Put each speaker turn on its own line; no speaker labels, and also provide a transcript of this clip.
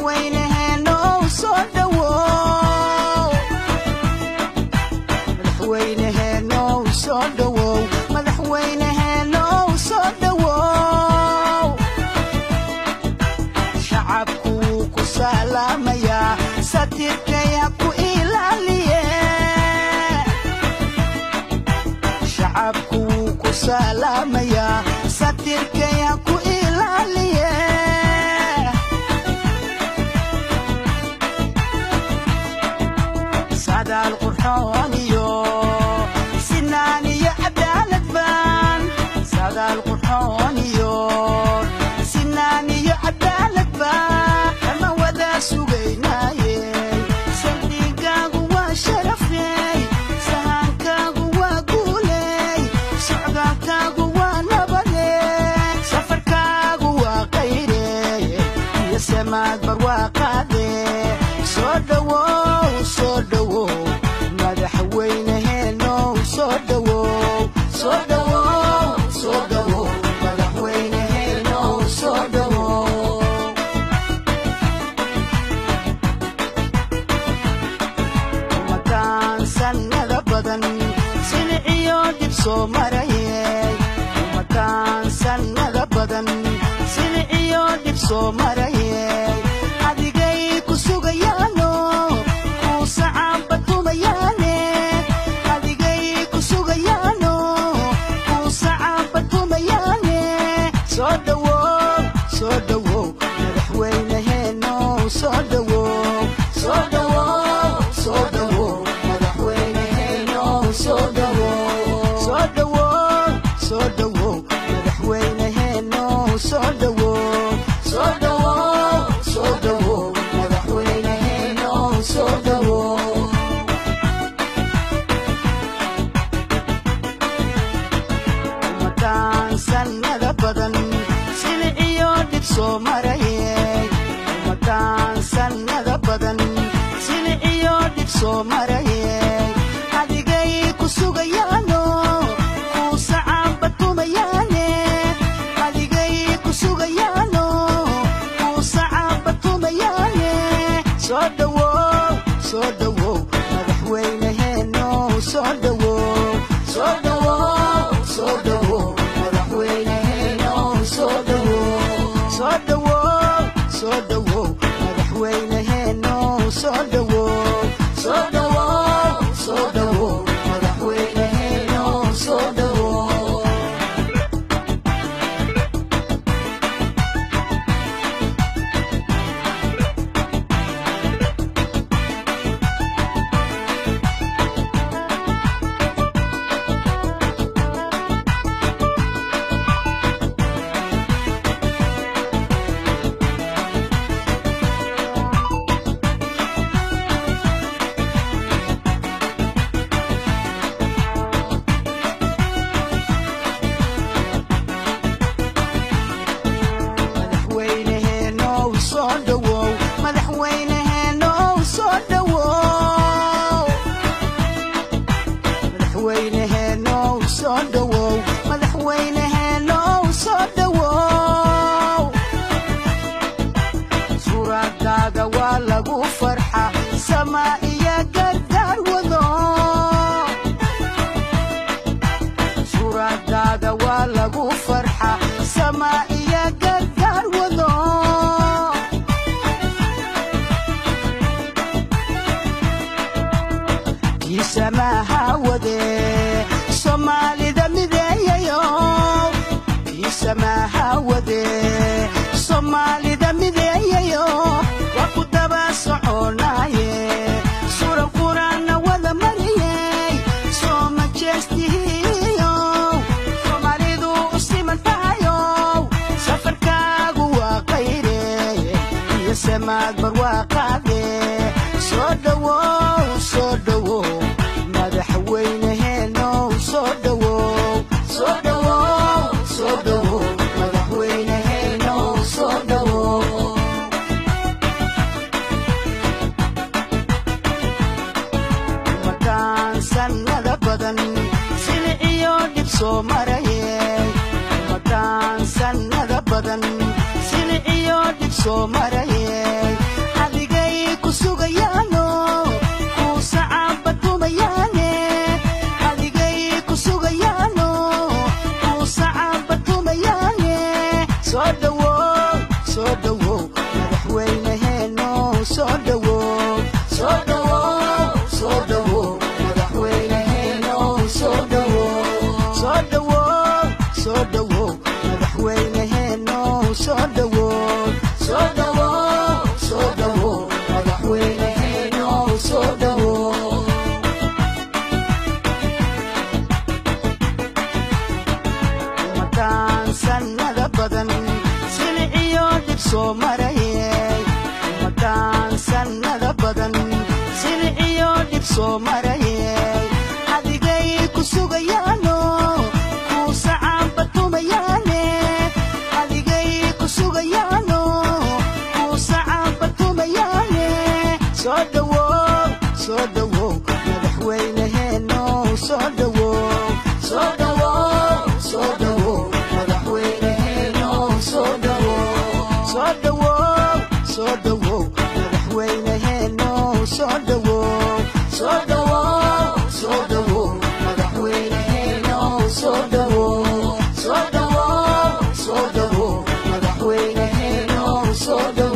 Madaxweyneheenow soo dhowow, madaxweyneheenow soo dhowow, madaxweyneheenow soo dhowow. Shacabku wuu ku salaamayaa, satirkay ha ku ilaaliye. Shacabku wuu ku salaamayaa, satirkay ha ku ilaaliye. Sadaal qurxoon iyo sinaan iyo cadaalad baan, sadaal qurxoon iyo sinaan iyo cadaalad baan kama wada sugaynaaye. Saldhigaagu waa sharafey, sahaankaagu waa guuley, socdaalkaagu waa nabade, safarkaagu waa qayre iyo samaad barwaaqaade. Soo dhowow, soo dhowow, madaxweyneheenow soo dhowow, soo dhowow, soo dhowow, madaxweyneheenow soo dhowow. Umataan sannada badan siliciyo dhib soo marayey, umataan sannada badan siliciyo dhib soo marayey, adigay ku sugayaano kuu sacaanba tumayaane, adigay ku sugayaano kuu sacaanba tumayaane. Soo dhowow, soo dhowow, madaxweyneheenow soo dhowow, soo dhowow, soo dhowow, madaxweyneheenow soo dhowow, soo dhowow, soo dhowow, madaxweyneheenow soo dhowow, soo dhowow, soo dhowow, madaxweyneheenow soo dhowow. Umataan sannada badan siliciyo dhib soo marayey, umataan sannada badan siliciyo dhib soo marayey, adigay ku sugayaano kuu sacaanba tumayaane, adigay ku sugayaano kuu sacaanba tumayaane. Soo dhowow, soo dhowow, madaxweyneheenow soo dhowow, soo dhowow, soo dhowow, madaxweyneheenow soo dhowow, soo dhowow, soo dhowow, madaxweyneheenow soo dhowow, soo dhowow, soo dhowow, madaxweyneheenow soo dhowow. Madaxweyneheenow soo dhowow, madaxweyneheenow soo dhowow, madaxweyneheenow soo dhowow, madaxweyneheenow soo dhowow. Suuradaada waa lagu farxa, samaa iyo gargaar wado. Suuradaada waa lagu farxa, samaa iyo gargaar wado. Kiisamaha wade Soomaalida mideeyayo, kiisamaha wade Soomaalida mideeyayo, waa ku daba soconaaye, suran quraanna wada mariyey, soo majeestihiyo Soomaalidu u siman tahayo. Safarkaagu waa qayre iyo samaad barwaaqaade. Soo dhowow, soo dhowow, madaxweyneheenow soo dhowow, soo dhowow, soo dhowow, madaxweyneheenow soo dhowow. Umataan sannada badan siliciyo dhib soo marayey, umataan sannada badan siliciyo dhib soo marayey, Soo dhowow madaxweyneheenow, soo dhowow, soo dhowow, soo dhowow madaxweyneheenow, soo dhowow. Ummadaan sannada badan siliciyo dhib soo marayay, ummadaan sannada badan siliciyo dhib soo marayay, adigay ku sugayaano kuu sacaanbatumayaane, adigay ku sugayaano kuu sacaanbatumayaane. Soo dhowow, soo dhowow madaxweyneheenow, soo dhowow, soo dhowow, soo dhowow madaxweyneheenow, soo dhowow, soo dhowow, soo dhowow madaxweyneheenow, soo dhowow, soo dhowow, soo dhowow madaxweyneheenow, soo dhowow, soo dhowow, soo dhowow madaxweyneheenow, soo dhowow.